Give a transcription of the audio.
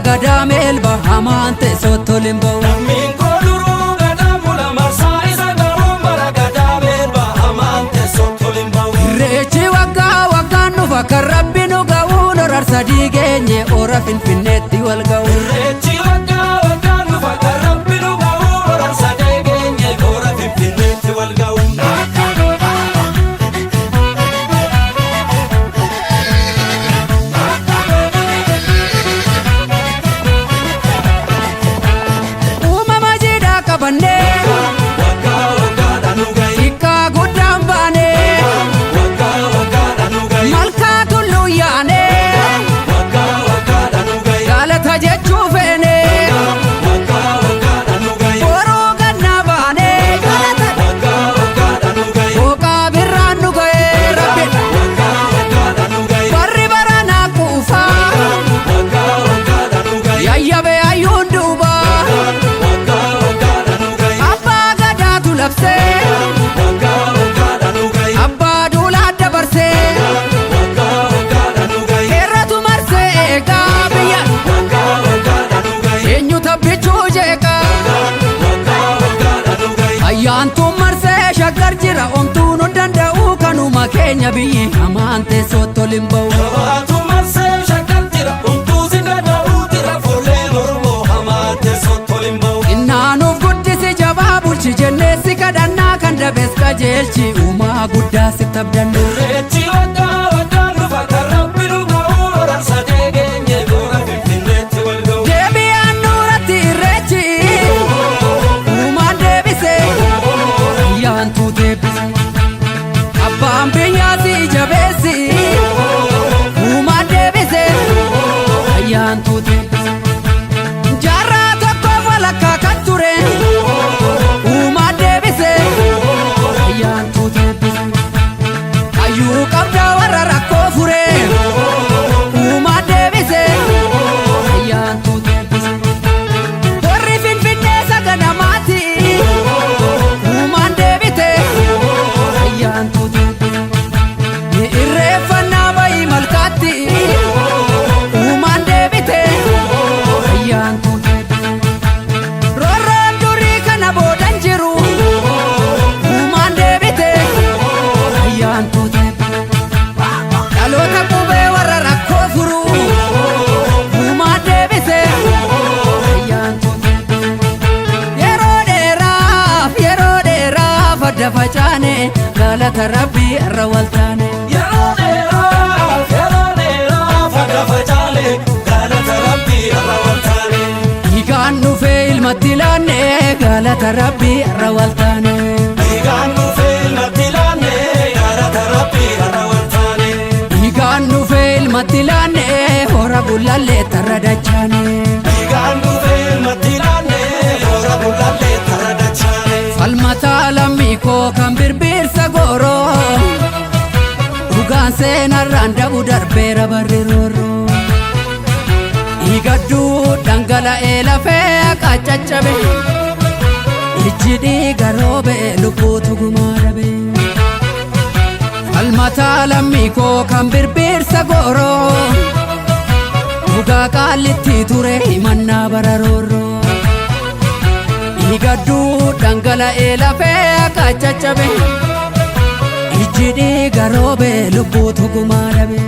Gadaa meelba hamaan teessootti ol hin ba'u. Lammiin koo duruu gadaa bula marsaa isa garuu bara gadaa meelba hamaan teessootti ol hin ba'u. Irreechi waggaa waggaan dhufa kan Rabbi nu ga'uun horar sadii geenye hora Finfinneetti wal ga'u. Irreechi waggaa waggaan dhufa kan Rabbi nu ga'uun horar sadee geenye hora Finfinneetti wal ga'u. Uumama jiidhaa qabannee Waggaa waggaadhaan nu ga'i. xiqqaa guddaan baanee Waggaa waggaadhaan nu ga'i. malkaa tulluu yaanee Waggaa waggaadhaan nu ga'i. galata jechuu feenee Waggaa waggaadhaan nu ga'i. boruu gannaa baanee galata Waggaa waggaadhaan nu ga'i. booqaa birraan nu ga'ee Rabbi Waggaa waggaadhaan nu ga'i. barri baranaa quufaa Waggaa waggaadhaan nu ga'i. yayyabe hayyuun duubaa Waggaa waggaadhaan nu ga'i. abbaa gadaatu labsee Waggaa waggaadhaan nu ga'i. abbaa duulaa dabarsee Waggaa waggaadhaan nu ga'i. heerratu marsee eegaa biyya Waggaa waggaadhaan nu ga'i. eenyu tabbichuu jeeqaa Waggaa waggaadhaan nu ga'i. ayyaantuun marsee shaggar jira omtuun hin danda'u kanuma keenya biyyi hamaan teessootti ol hin ba'u. Jabaatu marsee shaggar jira homtuu si danda'u jira fuulleen Oromoo hamaa teessootti ol hin ba'u. Innaanuuf guddisi jabaa bulchi jennee si kadhannaa kan dabes qajeelchi uumaa guddaa si tabdannu. Irreechi waggaa waggaan dhufa kan Rabbi nu ga'u horar sadee geenye hora Finfinneetti wal ga'u. Deebi'aan nuuratti irreechi uumaan deebise ayyaantuu deebise abbaan biyyaa si jabeessi uumaan deebise ayyaantuu deebise jaarraa tokko walakkaa kan ture uumaan deebise ayyaantuu deebise hayyuu qabda warra rakkoo fure uumaan deebise ayyaantuu deebise warri Finfinnee saganamaati uumaan deebite ayyaantuu deebise ni irreeffannaa bayii malkaatti uumaan deebite ayyaantuu deebise roorroon durii kana boodan jiru uumaan deebite ayyaantuu deebise dhaloota qubee warra rakkoo furu uumaan deebise ayyaantuu deebise yeroo dheeraaf yeroo dheeraaf adda facaane galata Rabbii irra waltaane. Yeroo dheeraaf yeroo dheeraaf adda facaane galata Rabbii irra waltaane. Dhiigaan dhufee ilmatti laanne galata Rabbii irra waltaane. Dhiigaan dhufee ilmatti laanne galata Rabbii irra waltaane. Dhiigaan dhufee ilmatti laanne hora bulallee tarra dachaane. Dhiigaan dhufee ilmatti laanne hora bulallee tarra dachaane. Falmataa lammii koo kan birbirsa gooroo dhugaan seenarraan dabu darbeera barri roorroo. Dhiigadduu dhangala'ee lafee akka caccabe ijji dhiiga roobe lubbuutu gumaa dhabe. Falmataa lammii koo kan birbirsa gooroo dhugaa qaallitti ture himannaa bara roorroo. Dhiigadduu dhangala'ee lafee akka caccabe ijji dhiiga roobe lubbuutu gumaa dhabe.